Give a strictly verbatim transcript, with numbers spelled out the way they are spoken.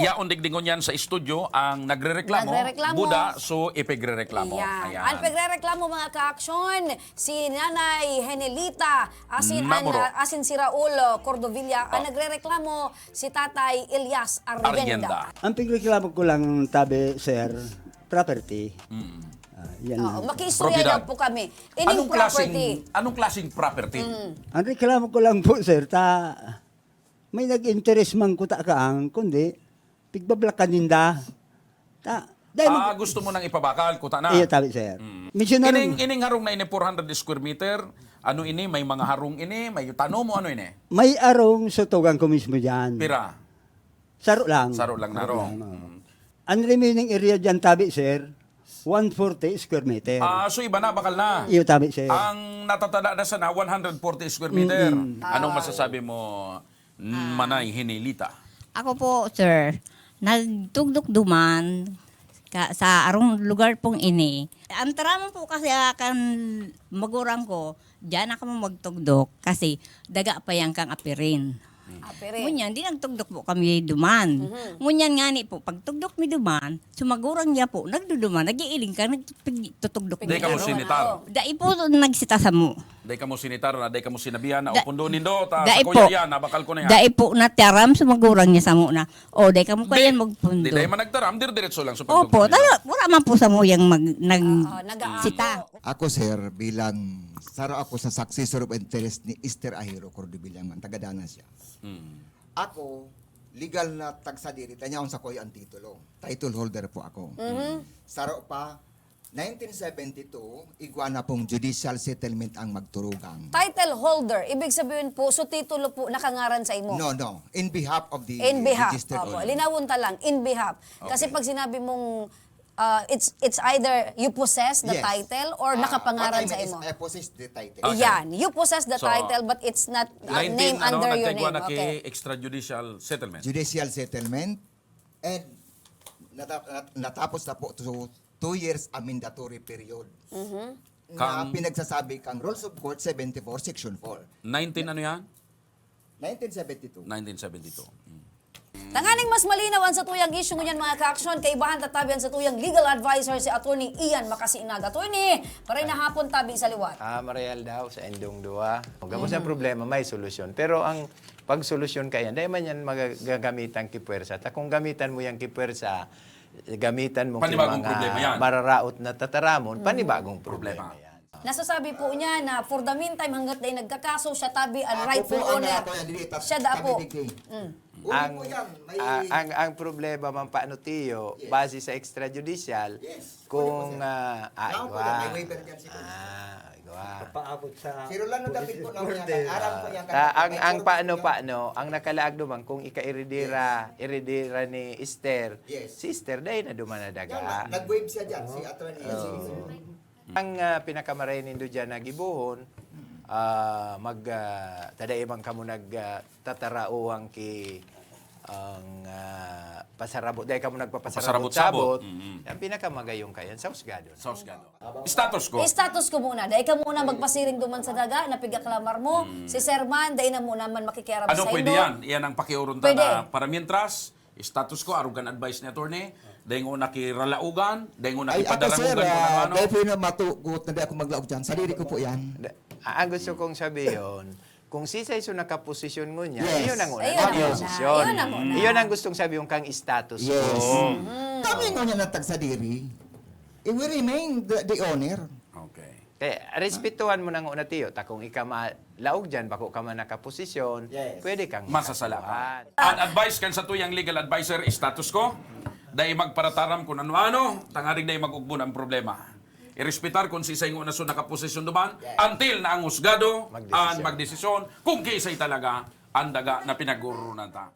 Yaon digdi ngunyan sa estudyo ang nagrereklamo, Nagrereklamo. buda, so ipigrereklamo. Ayan. Ayan. Ang pigrereklamo, mga ka-aksyon, si Nanay Henelita, asin, an, Namoro. asin si Raul, uh, Cordovilla. Ang Oh. nagrereklamo, si Tatay Elias Arrienda. Arrienda. Ang pigreklamo ko lang, tabi, sir, property. Mm. Ah, yan Oo, lang. makiistorya Propiedad. lang po kami. Ining Anong klaseng, property. anong klaseng property? Mm. Ang reklamo ko lang po, sir, ta may nag-interes man kuta kaang, kundi pigbablakan ninda. Ta, dahil Ah, mag- gusto mo nang ipabakal, kuta na? Iyo, tabi, sir. Mm. Misyon na Ining, lang. ining harong na ini, four hundred square meter, ano ini, may mga harong ini, may tanom mo, ano ini? May arong sa tugang ko mismo dyan. Pira? Saro lang. Saro lang na Saro arong. lang, oo. Mm. Ang remaining area dyan, tabi, sir, one forty square meter. Ah, so iba na, bakal na. Iyo, tabi, sir. Ang natatada na sana, one hundred forty square meter. Mm-mm. Anong Ay. masasabi mo, Ah. Manay Henelita? Ako po, sir, nagtugdok duman ka, sa arong lugar pong ini. Ang taramon po kasi, ah, kan magurang ko, diyan na kamo magtugdok kasi daga pa yan kang apirin. Apirin. Ngunyan, di nagtugdok po kami duman. Mhm. Ngunyan ngani po, pagtugdok mi duman, sumagurang niya po, nagduduman, nag-iiling ka, nagtutugdok Dai kamo Ano? sinitar. Dai po nagsita samo. Dai kamo sinitar na, dai kamo sinabihan na, Da-, "O, pundo nindo, ta, dai sa kuya po. yan, nabakal ko na yan." Dai po natiaram, sumagurang niya samo na, "O, dai kamo Di, kaya magpundo." di dai man nagtaram, dir-diretso lang sa Opo, pagtugdok nindo. tala-, wala man po samo yang mag-, nag-, Oo, nag-aako. sita. Ako, sir, bilang saro ako sa successor of interest ni Esther Ahiro Cordovilla man, taga Dana siya. Mm. Ako, legal na tagsadiri, ta yaon sa kuya ang titulo. Title holder po ako. Mhm. Saro pa, nineteen seventy-two, igwa na pong judicial settlement ang magturugang. Title holder, ibig sabihin po, so titulo po nakangaran sa imo? No, no. In behalf of the In behalf. registered Opo, owner. linawon ta lang, in behalf. Kasi Okay. pag sinabi mong, ah, it's, it's either you possess the Yes. title or Ah, nakapangaran what I sa mean is imo. I possess the title. Okay. Yan, you possess the So, title but it's not, ah, nineteen, name ano, under your nagkaigwa name. na ki Okay. extrajudicial settlement. Judicial settlement. And nata-, nat-, natapos na po to two years a mandatory period. Mhm. Na Kang pinagsasabi kang Rules of Court seventy-four, Section four. Nineteen ano yan? Nineteen seventy-two. Nineteen seventy-two. Mm. Tanganing mas malinaw ang satuyang isyu ngunyan, mga ka-aksyon, kaibahan ta tabi ang satuyang legal advisor, si Attorney Ian Macasinag. Attorney, maray na hapon tabi sa liwat. Ah, marayal daw sa indong duwa. Gabos ang Mhm. problema, may solusyon. Pero ang pagsolusyon kaya, dai man yan magagamitan ki puwersa. Ta kung gamitan mo yan ki puwersa, gamitan mo ki Panibagong mga problema yan. mararaot na tataramon, Mhm. panibagong Problema. problema yan. Nasasabi po niya na for the meantime, hanggat dai nagkakaso, siya tabi ang Ako rightful po ang owner. nakakuha, dili, ta-, Siya da tabi po. digdi. Mm. Uli Ang, po yan, may ah, ang, ang problema man paano, Tiyo, Yes. base sa extrajudicial, Yes. kung, Pwede po, sir. ah, ah, Naon po igwa. yan, may waiver dyan, siguro. Ah, igwa. Papaabot sa Pero lang ang dapit po police namin yan, report, eh. aram ko yan, Ta-, ang, may ang puro paano, po yan. paano, ang nakalaag duman, kung ika-eredera, Yes. eredera ni Esther, Yes. si Esther, dahil na duman na daga. Yan nga, nag-waive siya dyan, si Oo. Attorney Oo. Singh. Ang, ah, pinakamaray nindo diyan na gibohon, ah, mag, ah, ta dai man kamo nag, ah, tatarauhan ki ang, ah, pasarabot, dai kamo nagpapasarabot-sabot. Pasarabot-sabot. Mm-mm. Ang pinakamagayon kayan sa husgado na. Sa husgado. Status quo. Status quo muna. Dai ka muna magpasiring duman sa daga na pigaklamar mo. Mm. Si Sir man, dai na muna man makikiaram Ano sa pwede imo. yan? Yan ang pakiuron ta Pwede. na para mientras, status quo, arugan advice ni attorney, daingon na kiralaugan, daingon na Ay, ako, sir, kipadarangugan kung ah, ano-ano. dahil po na matugot na di ako maglaog dyan, sadiri ko po yan. Da-, ang gusto kong sabihin, kung sisay so nakaposisyon ngunyan, Yes. iyon ang una Ayun na ang una. posisyon. Iyon ang una. Iyon ang gustong sabihin kang status Yes. quo. Mm. Kami ngunyan ang tagsadiri, eh, we remain the, the owner. Okay. Kaya, respetuhan mo na nga una, Tiyo, ta kung ika ma-, laog dyan, bako ka man nakaposisyon, Yes. pwede kang Masasala ka. katawan. Ang advice kan satuyang legal advisor, status quo, dai magparataram kung ano-ano, tanganing dai mag-ugbon ang problema. Irespetar kung sisay nga na so nakaposisyon duman, Yes. until na ang husgado Magdesisyon. ang magdesisyon kung kisay talaga ang daga na pinagururunatan ta.